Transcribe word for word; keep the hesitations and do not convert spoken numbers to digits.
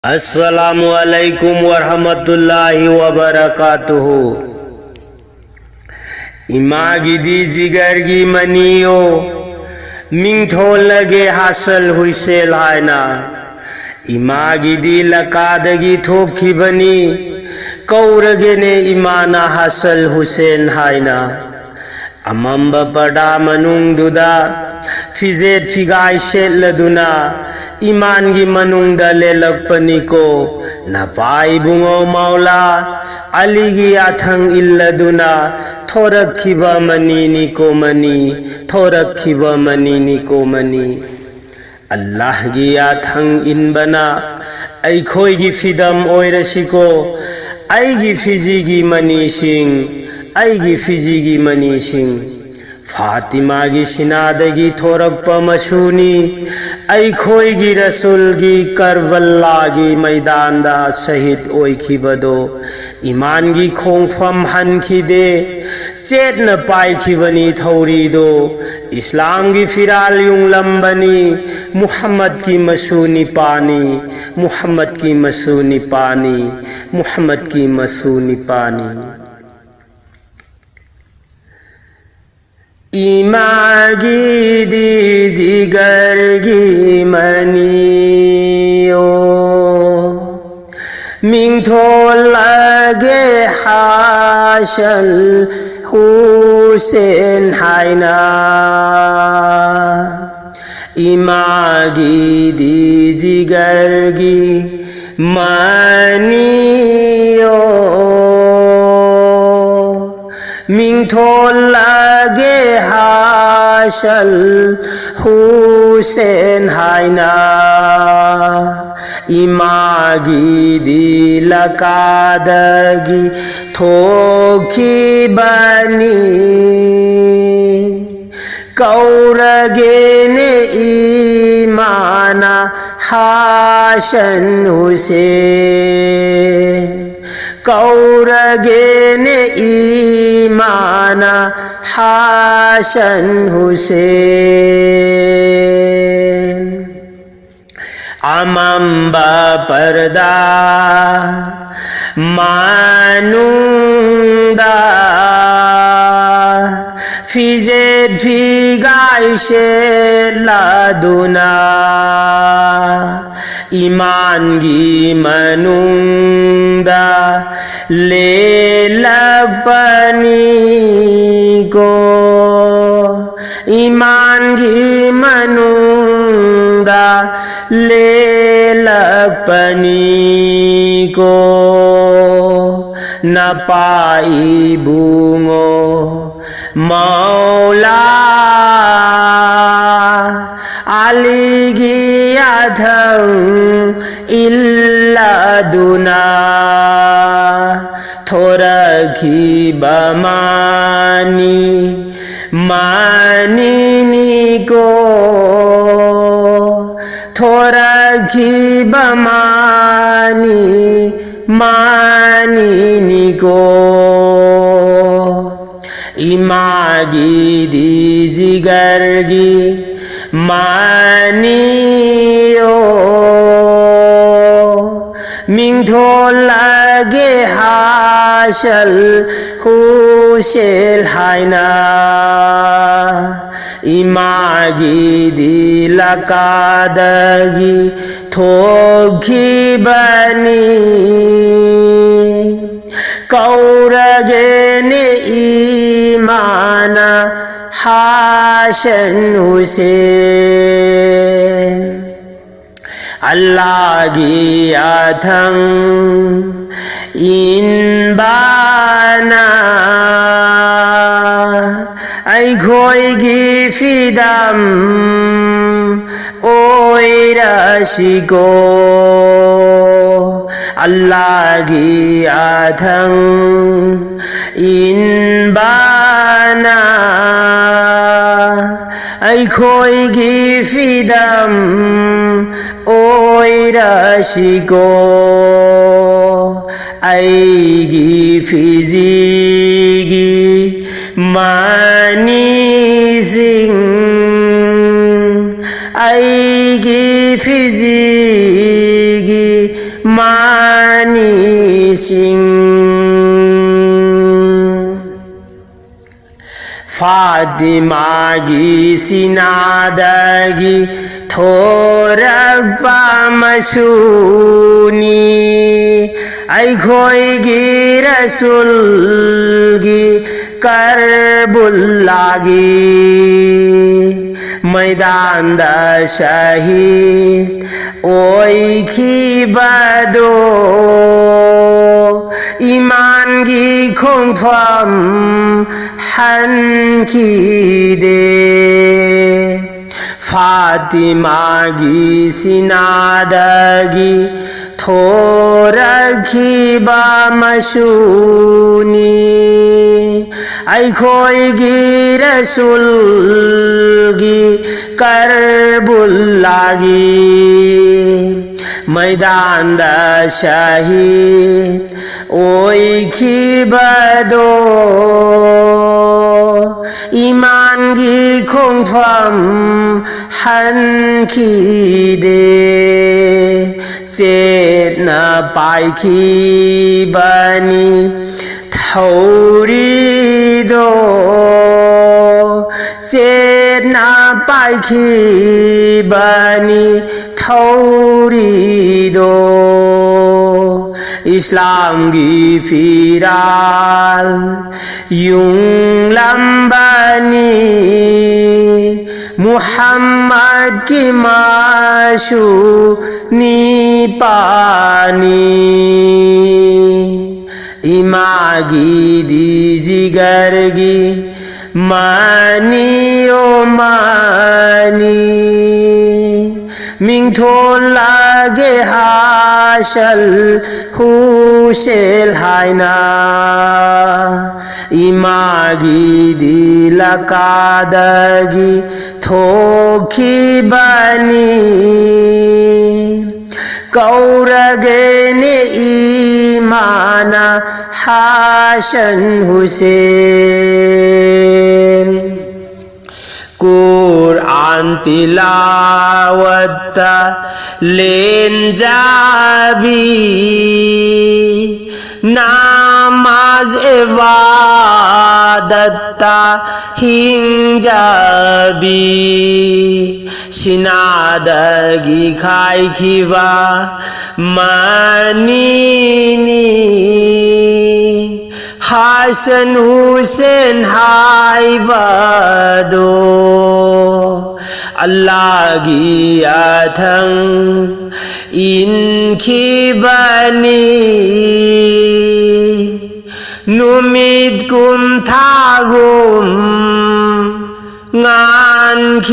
ꯑꯁꯂꯥꯃꯨ ꯑꯂꯥꯏꯀꯨꯝ ꯋꯔꯍꯃꯇꯨꯜꯂꯥꯍꯤ ꯋꯕꯔꯀꯥꯇꯨꯍꯨ꯫ ꯏꯃꯥꯒꯤꯗꯤ ꯖꯤꯒꯔꯒꯤ ꯃꯅꯤꯌꯣ, ꯃꯤꯡꯊꯣꯜꯂꯒꯦ ꯍꯥꯁꯜ whistle ꯍꯥꯏꯅ꯫ ꯏꯃꯥꯒꯤꯗꯤ ꯂꯀꯥꯗꯒꯤ ꯊꯣꯛꯈꯤꯕꯅꯤ, ꯀꯧꯔꯒꯦꯅꯦ ꯏꯃꯥꯅ ꯍꯥꯁꯜ ꯍꯨꯁꯦꯟ ꯍꯥꯏꯅ꯫ ꯑꯃꯝꯕ ꯄꯔꯗꯥ ꯃꯅꯨꯡꯗꯨꯗ ꯐꯤꯖꯦꯠ ꯐꯤꯒꯥꯏ ꯁꯦꯠꯂꯗꯨꯅ ꯏꯃꯥꯟꯒꯤ ꯃꯅꯨꯡꯗ ꯂꯦꯜꯂꯛꯄꯅꯤꯀꯣ꯫ ꯅꯄꯥ ꯏꯕꯨꯡꯉꯣ ꯃꯥꯎꯂꯥ ꯑꯂꯤꯒꯤ ꯌꯥꯊꯪ ꯏꯜꯂꯗꯨꯅ ꯊꯣꯔꯛꯈꯤꯕ ꯃꯅꯤꯅꯤꯀꯣ ꯃꯅꯤ, ꯊꯣꯔꯛꯈꯤꯕ ꯃꯅꯤꯅꯤꯀꯣ ꯃꯅꯤ꯫ ꯑꯜꯂꯥꯍꯒꯤ ꯌꯥꯊꯪ ꯏꯟꯕꯅ ꯑꯩꯈꯣꯏꯒꯤ ꯐꯤꯗꯝ ꯑꯣꯏꯔꯁꯤꯀꯣ꯫ ꯑꯩꯒꯤ ꯐꯤꯖꯤꯒꯤ ꯃꯅꯤꯁꯤꯡ, ꯑꯩꯒꯤ ꯐꯤꯖꯤꯒꯤ ꯃꯅꯤꯁꯤꯡ꯫ ꯐꯥꯇꯤꯃꯥꯒꯤ ꯁꯤꯅꯥꯗꯒꯤ ꯊꯣꯔꯛꯄ ꯃꯆꯨꯅꯤ꯫ ꯑꯩꯈꯣꯏꯒꯤ ꯔꯁꯨꯜꯒꯤ ꯀꯔꯕꯂꯥꯒꯤ ꯃꯩꯗꯥꯟꯗ ꯁꯍꯤꯗ ꯑꯣꯏꯈꯤꯕꯗꯣ ꯏꯃꯥꯟꯒꯤ ꯈꯣꯡꯐꯝ ꯍꯟꯈꯤꯗꯦ꯫ ꯆꯦꯠꯅ ꯄꯥꯏꯈꯤꯕꯅꯤ ꯊꯧꯔꯤꯗꯣ꯫ ꯏꯁꯂꯥꯝꯒꯤ ꯐꯤꯔꯥꯜ ꯌꯨꯡꯂꯝꯕꯅꯤ꯫ ꯃꯨꯍꯝꯃꯗꯀꯤ ꯃꯆꯨ ꯅꯤꯄꯥꯅꯤ, ꯃꯨꯍꯝꯃꯗꯀꯤ ꯃꯆꯨ ꯅꯤꯄꯥꯅꯤ, ꯃꯨꯍꯝꯃꯗꯀꯤ ꯃꯆꯨ ꯅꯤꯄꯥꯅꯤ꯫ ꯏꯃꯥꯒꯤꯗꯤ ꯖꯤꯒꯔꯒꯤ ꯃꯅꯤꯌꯣ, ꯃꯤꯡꯊꯣꯜꯂꯒꯦ ꯍꯥꯁꯜ ꯍꯨꯁꯦꯟ ꯍꯥꯏꯅ꯫ ꯏꯃꯥꯒꯤꯗꯤ ꯖꯤꯒꯔꯒꯤ ꯃꯅꯤꯌꯣ, ꯃꯤꯡꯊꯣꯜꯂꯒꯦ ꯍꯥꯁꯜ ꯍꯨꯁꯦꯟ ꯍꯥꯏꯅ꯫ ꯏꯃꯥꯒꯤꯗꯤ ꯂꯀꯥꯗꯒꯤ ꯊꯣꯛꯈꯤꯕꯅꯤ꯫ ꯀꯧꯔꯒꯦꯅꯦ ꯏꯃꯥꯅ ꯍꯥꯁꯟ ꯍꯨꯁꯦꯟ꯫ ꯀꯧꯔꯒꯦꯅꯦ ꯏꯃꯥꯅ ꯍꯥꯁꯟ ꯍꯨꯁꯦꯟ꯫ ꯑꯃꯝꯕ ꯄꯔꯗꯥ ꯃꯅꯨꯡꯗ ꯐꯤꯖꯦꯠ ꯐꯤꯒꯥꯏ ꯁꯦꯠꯂꯗꯨꯅ ꯏꯃꯥꯟꯒꯤ ꯃꯅꯨꯡꯗ ꯂꯦꯜꯂꯛꯄꯅꯤꯀꯣ꯫ ꯏꯃꯥꯟꯒꯤ ꯃꯅꯨꯡꯗ ꯂꯦꯜꯂꯛꯄꯅꯤꯀꯣ꯫ ꯅꯄꯥ ꯏꯕꯨꯡꯉꯣ ꯃꯧꯂꯥ ꯑꯂꯤꯒꯤ ꯌꯥꯊꯪ ꯏꯜꯂꯗꯨꯅ ꯊꯣꯔꯛꯈꯤꯕ ꯃꯥꯅꯤ ꯃꯥꯅꯤꯅꯤꯀꯣ꯫ ꯊꯣꯔꯛꯈꯤꯕ ꯃꯥꯅꯤ ꯃꯥꯅꯤꯅꯤꯀꯣ꯫ ꯏꯃꯥꯒꯤꯗꯤ ꯖꯤꯒꯔꯒꯤ ꯃꯥꯅꯤꯌꯣ꯫ ꯃꯤꯡꯊꯣꯜꯂꯒꯦ ꯍꯥꯁꯜ ꯍꯨꯁꯦꯜ ꯍꯥꯏꯅ꯫ ꯏꯃꯥꯒꯤꯗꯤ ꯂꯀꯥꯗꯒꯤ ꯊꯣꯛꯈꯤꯕꯅꯤ꯫ ꯀꯧꯔꯒꯦꯅꯦ ꯏꯃꯥꯅ ꯍꯥꯁꯟ ꯍꯨꯁꯦꯟ꯫ ꯑꯜꯂꯥꯒꯤ ꯌꯥꯊꯪ ꯏꯟꯕꯅ ꯑꯩꯈꯣꯏꯒꯤ ꯐꯤꯗꯝ ꯑꯣꯏꯔꯁꯤꯀꯣ꯫ ꯑꯜꯂꯥꯒꯤ ꯌꯥꯊꯪ ꯏꯟꯕꯅ ꯑꯩꯈꯣꯏꯒꯤ ꯐꯤꯗꯝ ꯑꯣꯏꯔꯁꯤꯀꯣ꯫ ꯑꯩꯒꯤ ꯐꯤꯖꯤꯒꯤ ꯃꯅꯤꯁꯤꯡ, ꯑꯩꯒꯤ ꯐꯤꯖꯤ ꯃꯅꯤꯁꯤꯡ꯫ ꯐꯥꯇꯤꯃꯥꯒꯤ ꯁꯤꯅꯥꯗꯒꯤ ꯊꯣꯔꯛꯄ ꯃꯆꯨꯅꯤ꯫ ꯑꯩꯈꯣꯏꯒꯤ ꯔꯁꯨꯜꯒꯤ ꯀꯔꯕꯨꯜꯂꯥꯒꯤ ꯃꯩꯗꯥꯟꯗ ꯁꯍꯤꯗ ꯑꯣꯏꯈꯤꯕꯗꯣ ꯏꯃꯥꯟꯒꯤ ꯈꯣꯡꯐꯝ ꯍꯟꯈꯤꯗꯦ꯫ ꯐꯥꯇꯤꯃꯥꯒꯤ ꯁꯤꯅꯥꯗꯒꯤ ꯊꯣꯔꯛꯈꯤꯕ ꯃꯆꯨꯅꯤ꯫ ꯑꯩꯈꯣꯏꯒꯤ ꯔꯁꯨꯜꯒꯤ ꯀꯔꯕꯨꯜꯂꯥꯒꯤ ꯃꯩꯗꯥꯟꯗ ꯁꯍꯤꯗ ꯑꯣꯏꯈꯤꯕꯗꯣ ꯏꯃꯥꯟꯒꯤ ꯈꯣꯡꯐꯝ ꯍꯟꯈꯤꯗꯦ꯫ ꯆꯦꯠꯅ ꯄꯥꯏꯈꯤꯕꯅꯤ ꯊꯧꯔꯤꯗꯣ꯫ ꯆꯦꯠꯅ ꯄꯥꯏꯈꯤꯕꯅꯤ ꯊꯧꯔꯤꯗꯣ꯫ ꯏꯁꯂꯥꯝꯒꯤ ꯐꯤꯔꯥꯜ ꯌꯨꯡꯂꯝꯕꯅꯤ ꯃꯨꯍꯝꯃꯗꯀꯤ ꯃꯆꯨ ꯅꯤꯄꯥꯅꯤ꯫ ꯏꯃꯥꯒꯤꯗꯤ ꯖꯤꯒꯔꯒꯤ ꯃꯅꯤ ꯑꯣ ꯃꯅꯤ꯫ ꯃꯤꯡꯊꯣꯜꯂꯒꯦ ꯍꯥꯁꯜ ꯍꯨꯁꯦꯜ ꯍꯥꯏꯅ꯫ ꯏꯃꯥꯒꯤꯗꯤ ꯂꯀꯥꯗꯒꯤ ꯊꯣꯛꯈꯤꯕꯅꯤ꯫ ꯀꯧꯔꯒꯦꯅꯦ ꯏꯃꯥꯅ ꯍꯥꯁꯟ ꯍꯨꯁꯦꯟ꯫ ꯀꯨꯔ ꯑꯥꯟ ꯇꯤꯂꯥꯋꯠꯇ ꯂꯦꯟꯖꯕꯤ, ꯅꯃꯥꯖ ꯏꯕꯥꯗꯠꯇ ꯍꯤꯡꯖꯕꯤ, ꯁꯤꯅꯥꯗꯒꯤ ꯈꯥꯏꯈꯤꯕ ꯃꯅꯤꯅꯤ꯫ ꯍꯁꯟ ꯍꯨꯁꯦꯟ ꯍꯥꯏꯕꯗꯣ ꯑꯜꯂꯥꯒꯤ ꯌꯥꯊꯪ ꯏꯟꯈꯤꯕꯅꯤ꯫ ꯅꯨꯃꯤꯠ ꯀꯨꯝ ꯊꯥꯒꯨꯝ ꯉꯥꯟꯈꯤꯕꯅꯤ꯫